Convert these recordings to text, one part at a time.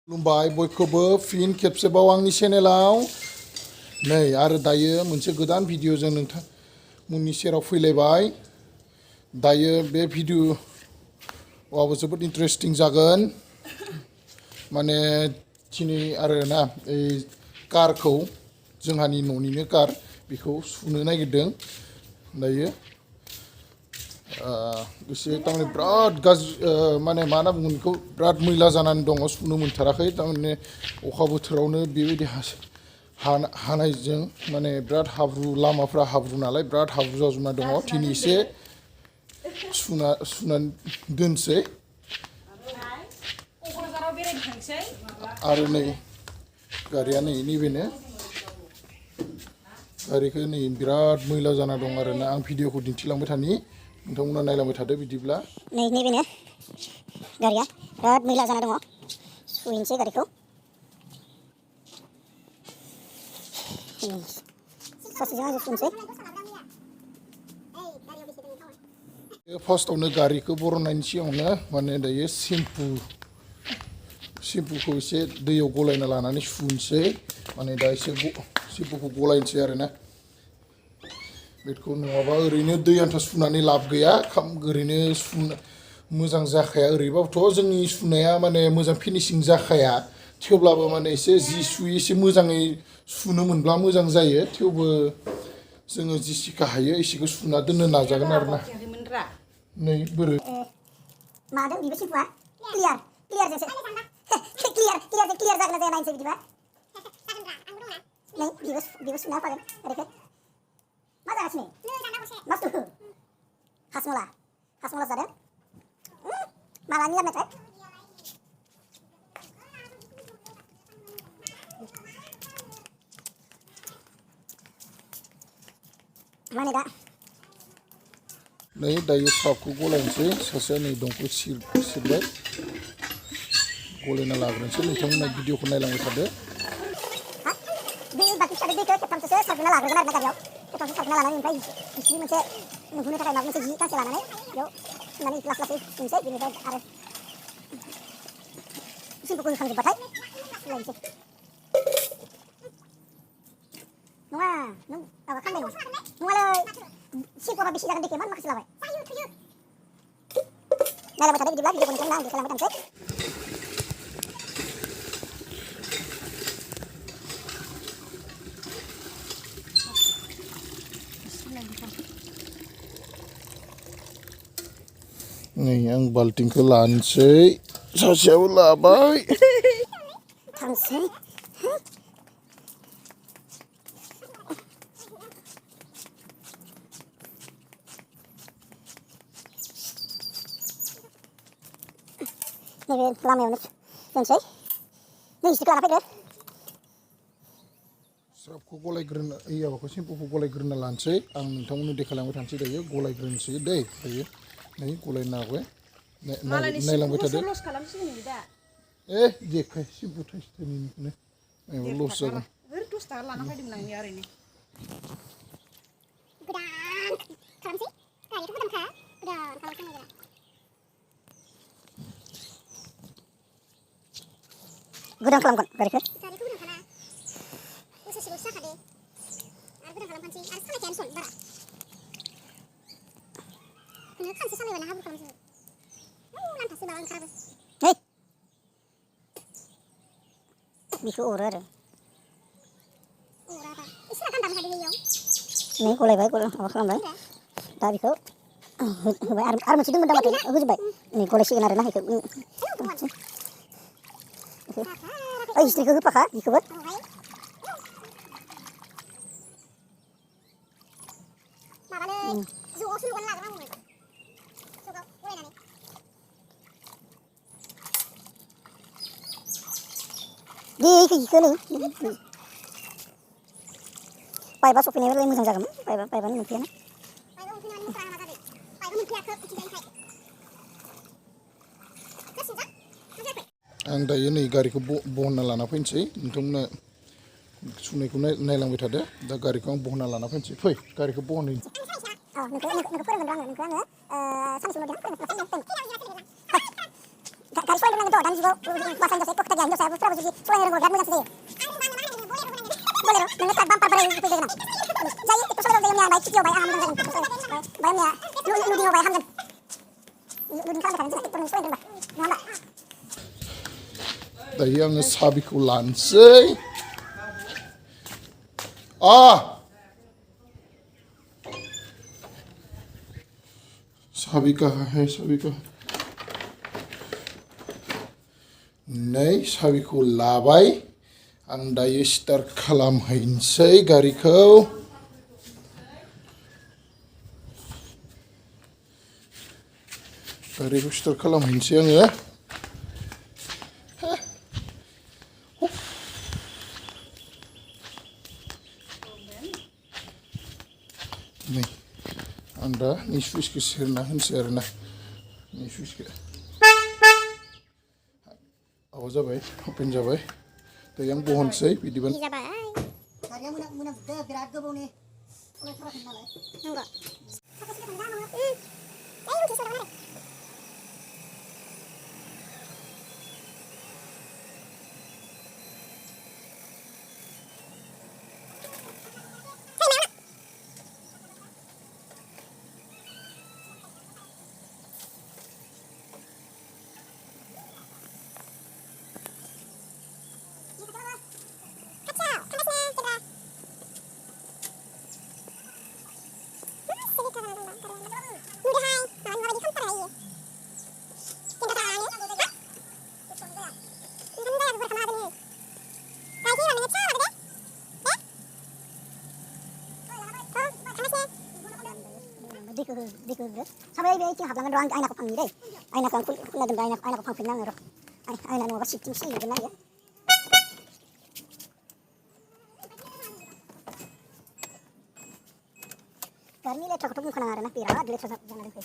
खुलुमबाय बयखौबो फिन खेबसेबाव आंनि चेनेलाव नै आरो दायो मोनसे गोदान भिडिअजों नोंथांमोननि सेराव फैलायबाय दायो बे भिडिअआबो जोबोद इन्टारेस्टिं जागोन माने दिनै आरोना ओइ कारखौ जोंहानि न'निनो कार बेखौ सुनो नागिरदों दायो एसे तारमाने बिराद गाज्रि माने मा होनना बुङो बेखौ बिराद मैला जानानै दङ सुनो मोनथाराखै तारमाने अखा बोथोरावनो बेबायदि हानायजों माने बिराद हाब्रु लामाफ्रा हाब्रु नालाय बिराद हाब्रु जाजोबना दङ दिनै एसे सुनानै दोनसै आरो नै गारिया नै नैबेनो गारिखौ नै बिराद मैला जाना दं आरोना आं भिडिअखौ दिन्थिलांबाय थानि नोंथांमोना नायलांबाय थादो बिदिब्ला नैबेनो गारिया बिराद मैला जाना दङ सुहैनोसै गारिखौ ससेजों आं सुनोसै फार्स्टआवनो गारिखौ बरननायनि सिगाङावनो माने दायो सेम्पुखौ एसे दैयाव गलायना लानानै सुनोसै माने दा एसे सेम्पुखौ गलायनोसै आरोना बेखौ नङाबा ओरैनो दै आन्था सुनानै लाब गैया ओरैनो मोजां जाखाया ओरैबाबोथ' जोंनि सुनाया माने मोजां फिनिशिं जाखाया थेवब्लाबो माने एसे जि सुयो एसे मोजाङै सुनो मोनब्ला मोजां जायो थेवबो जोङो जिसिखौ हायो एसेखौ सुना दोननो नाजागोन आरोना नै बोरै मादों बिबो सेम्पुआ क्लियारजोंसो क्लियार जागोन ना जाया नायनोसै बिदिबा नै बिबो सुना होफागोन ओरैखो मा जागासिनो मा सुखो हासमला जादों मालानि लाबोनायथाय माने दा नै दायो साबखौ गलायनोसै सासेया नै दंखौ सिरबाय गलायना लाग्रोनोसै नोंथांमोना भिडिअखौ नायलांबाय थादो दै बाल्थिं फिसाजों दैखौ खेबथामसो सारग्रोना लाग्रोगोन आरोना गारियाव खेबथामसो सारग्रोना लानानै ओमफ्राय बिसिनि मोनसे नुहोनो थाखाय माबा मोनसे जि गांसे लानानै बेयाव सुनानै लासै लासै सुनोसै बेनिफ्राय आरो सेम्पुखौ होखांजोब्बाथाय सुलायनोसै नङा नों माबा खालामबाय नङालै सेम्पुआ बेसे जागोन दैखौ इमान माखासे लाबाय नायलांबाय थादो बिदिब्ला भिडिअखौ नोंथांमोना आं देखायलांबाय थानोसै नै आं बाल्टिंखौ लानोसै सासेयाबो लाबाय थांसै नैबे लामायावनो दोनसै नों इस्ट्रिखौ लाना फैदो साबखौ गलायग्रोना माबाखौ सेम्पुखौ गलायग्रोना लानोसै आं नोंथांमोननो देखायलांबाय थानोसै दायो गलायग्रोनोसै दै दायो नै गलायना होबाय नायलांबाय थादो देखाय सेम्पु थाइसे थाइनैनिखौनो माबा लस जागोन दस थाखा लाना फैदोंमोन आंनि ओरैनो गोदान खालामसै गारियाथ' गोदानखा गोदान खालामसै गोदान खालामगोन गारिखौ गोदान खाना बोसोरसेल'सो जाखादो आरो गोदान खालामखानोसै आरो सालायखायानो सन बारा नोङो खानसे सालायबानो हाब्रु खालामजोबो लान्थासो माबा ओंखाराबो नै बेखौ अरो आरो अराबा एसे गान्दा होखादो बेयाव नै गलायबाय माबा खालामबाय दा बेखौ होबाय आरो मोनसे दंमोन दामाथाय होजोब्बाय नै गलायसिगोन आरो ना बेखौ ओइ इस्ट्रिखौ होफाखा बेखौबो इखौ नै पाइपआ सफैनायबालाय मोजां जागौमोन पाइपआनो मोनफैयाना आं दायो नै गारिखौ बहनना लाना फैनोसै नोंथांमोना सुनायखौ नायलांबाय थादो दा गारिखौ आं बहनना लाना फैनोसै फै गारिखौ बहनहै नोंखौ फोरोंगोन आङो सानसेल' सलायनो रोंनांगोनथ' दानि जुगाव हौवासा हिनजावसा एख' खोथा गैया हिनजावसाफोराबो जुदि सलायनो रोंगौ बिराद मोजांसो जायो बोलेर' नोंनो बाम्पार बाराय होफैदो गोनां जायो एख' सलायबाबो जायो आंनिया बाहाय खेथियाव बाहाय आंहा मोजां जागोन ओमफ्राय आंनिया लुदिङाव बाहाय हामगोन लुदिं खालामबाय थागोन जोंना ट्रेक्टर नों सलायनो रोंबा नङा होमबा दायो आङो साबिखौ लानोसै साबि कहाँ है साबि का नै साबिखौ लाबाय आं दायो स्टार्ट खालामहैनोसै गारिखौ स्टार्ट खालामहैनोसै आङो नै आं दा नै सुइचखौ सेरना होनोसै आरोना नै सुइचखौ माबा जाबाय अपेन जाबाय दायो आं बहनसै बिदिबा गारिया मोनामजोबदो बिराद गोबावनि सलायथाराखै नालाय नंगौ दैखौ होदो साबाय बे इथिं हाबलांगोन र' आं आयनाखौ फांनि दै आयनाखौ आं खुलिना दोनबाय आयनाखौ फांफिननो आङो र' आयना नङाबा सिथिं सिहैगोन ना इयो गारिनि लेथ्राखौथ' बुंखानाङा आरोना बिराद लेथ्रा जाना दंखायो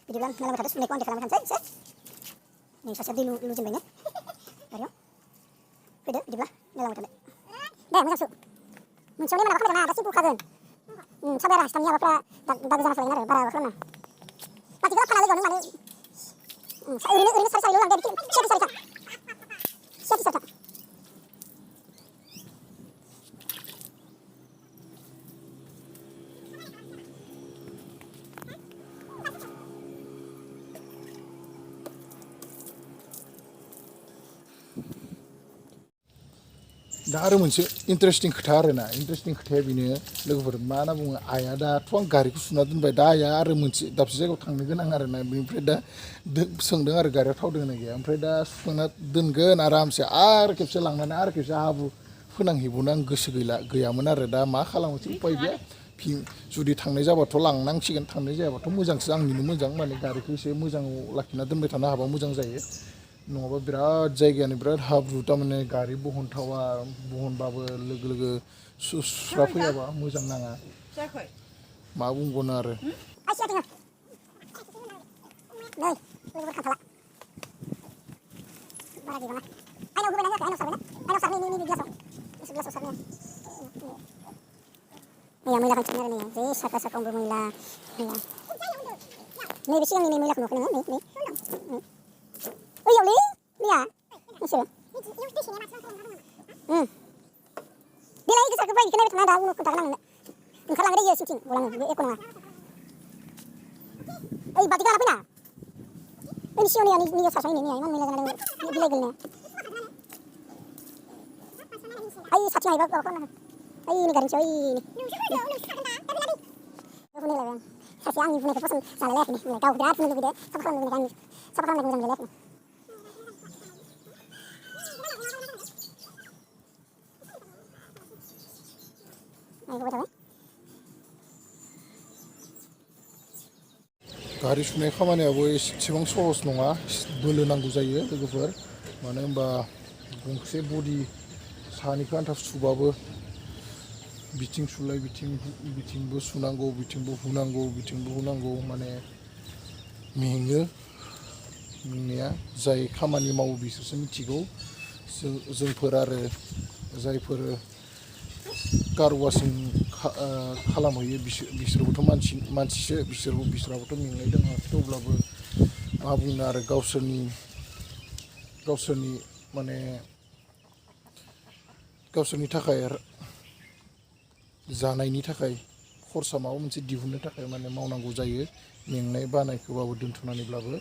बिदिब्ला नायलांबाय थादो सुनायखौ आं खालामबाय थानोसै एसे नै सासेया दै लुजेनबायनो गारियाव फैदो बिदिब्ला नायलांबाय थादो दे मोजां सु मोनसेयावनो मालाबा खालामगोन ना गासैबो बुखागोन साबाय आरो हास्तामनि माबाफ्रा दागो जाना थालायोन आरो बारा माबा खालामना प्लास्टिकखौ फाना लोगोआव नों मानो ओरैनो सारि सारिल' लांदो सेरथि सारिथा दा आरो मोनसे इन्टारेस्टिं खोथा आरोना इन्टारेस्टिं खोथाया बेनो लोगोफोर मा होनना बुङो आइया दाथ' आं गारिखौ सुना दोनबाय दा आइया आरो मोनसे दाबसे जायगायाव थांनो गोनां आरोना बेनिफ्राय दा सोंदों आरो गारियाव थाव दंना गैया ओमफ्राय दा सुना दोनगोन आरामसे आरो खेबसे लांनानै आरो खेबसे हाब्रु फोनांहैबावनो आं गोसो गैयामोन आरो दा मा खालामनोसै उपाय गैया जुदि थांनाय जाबाथ' लांनांसिगोन थांनाय जायाबाथ' मोजांसो आंनिनो मोजां माने गारिखौ एसे मोजाङाव लाखिना दोनबाय थानो हाबा मोजां जायो नङाबा बिराद जायगायानो बिराद हाब्रु थारमाने गारि बहनथावा बहनबाबो लोगो लोगो सुस्रा फैयाबा मोजां नाङा मा बुंबावनो आरो मैला खालामफिननो आरो नै जै साखा साखावबो मैला नैबे सिगांनि नै मैलाखौ नुवाखै नोङो नै ओइयावलै मैया नोंसोरो बेलाय गोसारखौ बाय बेखौ नायबाय थाना दा उनाव खोन्थागोन आं नोंनो ओंखारलाङो दै इयो सिंथिं गलाङो बे एख' नङा ओइ बाल्टिखौ लाना फैना ओइ सिगांनिया नैयाव सारसाहैनो मैया इमान मैला जाना दङ बिलाइ गोलैनाया ओइ साथिं हायोबा माबा खालामना हो ओइ नै गारिनि सायाव ओइ सासे आंनि बुंनायखौ पसन्द जालायलायाखै गाव बिराद बुंनो लुबैदो साफा खालामनो लुबैदो आं साफा खालामनायखौ मोजां मोनलायाखै गारि सुनाय खामानियाबो एसेबां सहस नङा बोलो नांगौ जायो लोगोफोर मानो होनबा गंसे बडि सानिखौ आन्था सुबाबो बिथिं सुलाय बिथिंबो सुनांगौ बिथिंबो हुनांगौ माने मेङो मेंनाया जाय खामानि मावो बिसोरसो मिथिगौ जोंफोर आरो जायफोर कार वाशिं खालामहैयो बिसोरबोथ' मानसिसो बिसोरहाबोथ' मेंनाय दङ थेवब्लाबो मा बुंनो आरो गावसोरनि गावसोरनि माने गावसोरनि थाखाय जानायनि थाखाय खरसा माबा मोनसे दिहुननो थाखाय माने मावनांगौ जायो मेंनाय बानायखौबाबो दोनथ'नानैब्लाबो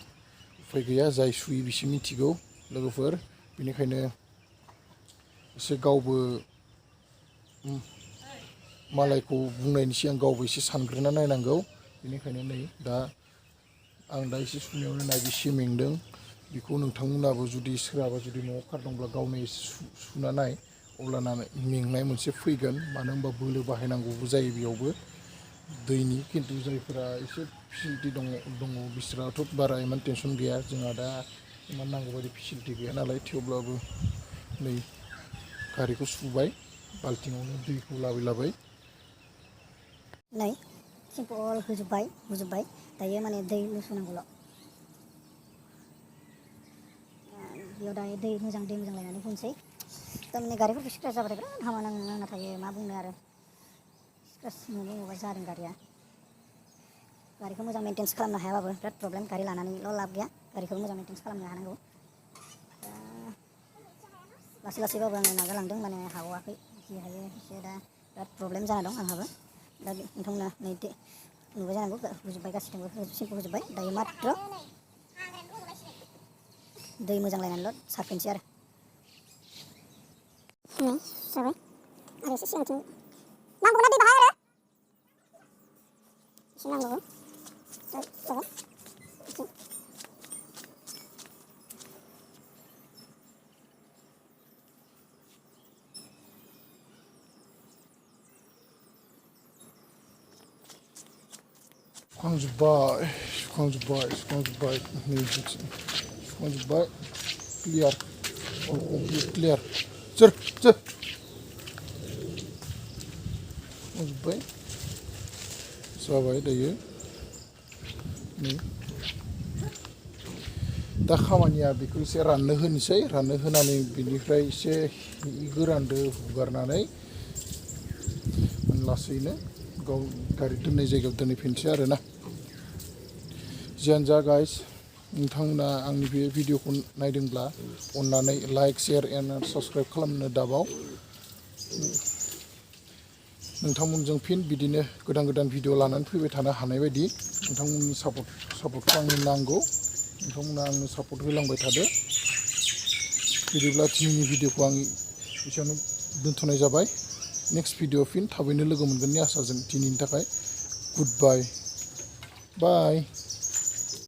उफाय गैया जाय सुयो बिसो मिथिगौ लोगोफोर बेनिखायनो एसे गावबो मालायखौ बुंनायनि सिगां गावबो एसे सानग्रोना नायनांगौ बेनिखायनो नै दा आं दा एसे सुनायावनो नाय बेसे मेंदों बेखौ नोंथांमोनाबो जुदि सोरहाबा जुदि न'आव कार दंब्ला गावनो एसे सुना नाय अब्लाना मेंनाय मोनसे फैगोन मानो होनबा बोलो बाहायनांगौबो जायो बेयावबो दैनि खिन्थु जायफोरा एसे फेसिलिटि दङ बिसोराथ' बारा इमान टेनसन गैया जोंहा दा इमान नांगौ बायदि फेसिलिटि गैया नालाय थेवब्लाबो नै गारिखौ सुबाय बाल्थिङावनो दैखौ लाबोबाय नै सिम्पल होजोब्बाय दायो माने दै लुसोनांगौल' बेयाव दायो दै मोजां लायनानै फुनसै थारमाने गारिफोरखौ स्क्रेच जाबाथाय बिराद हामा नांना थायो मा बुंनो आरो स्क्रेच बुङोबा जादों गारिखौ मोजां मेनटेन्स खालामनो हायाबाबो बिराद प्रब्लेम गारि लानानैल' लाब गैया गारिखौ मोजां मेनटेन्स खालामनो हानांगौ लासैबाबो आङो नाजालांदों माने हाग'वाखै जि हायो एसे दा बिराद प्रब्लेम जाना दं आंहाबो दा नोंथांमोना नै नुबाय जानांगौ होजोब्बाय गासिबो सिम्पल होजोब्बाय दायो मात्र दै मोजां लायनानैल' सारफिनसै आरो जाबाय आरो एसे सिगांथिं नांगौना दै बाहाय आरो एसे नांगौ जाबाय สุखांजोब्बाय नै सुखांजोब्बाय क्लियार अल कमप्लिट क्लियार जोर सुखांजोब्बाय जाबाय दायो नै दा खामानिया बेखौ एसे राननो होनोसै राननो होनानै बिनिफ्राय एसे गोरानदो हुगारनानै लासैनो गाव गारि दोननाय जायगायाव दोनहैफिनसै आरोना जियानो जा गाइस नोंथांमोना आंनि बे भिडिअखौ नायदोंब्ला अननानै लाइक शेयार एन्ड साबस्क्राइब खालामनो दाबाव नोंथांमोनजों फिन बिदिनो गोदान भिडिअ लानानै फैबाय थानो हानाय बायदि नोंथांमोननि सापर्टखौ आंनो नांगौ नोंथांमोना आंनो सापर्ट होलांबाय थादो बिदिब्ला दिनैनि भिडिअखौ आं एसेयावनो दोनथ'नाय जाबाय नेक्स्ट भिडिअ फिन थाबैनो लोगो मोनगोननि आसाजों दिनैनि थाखाय गुड बाय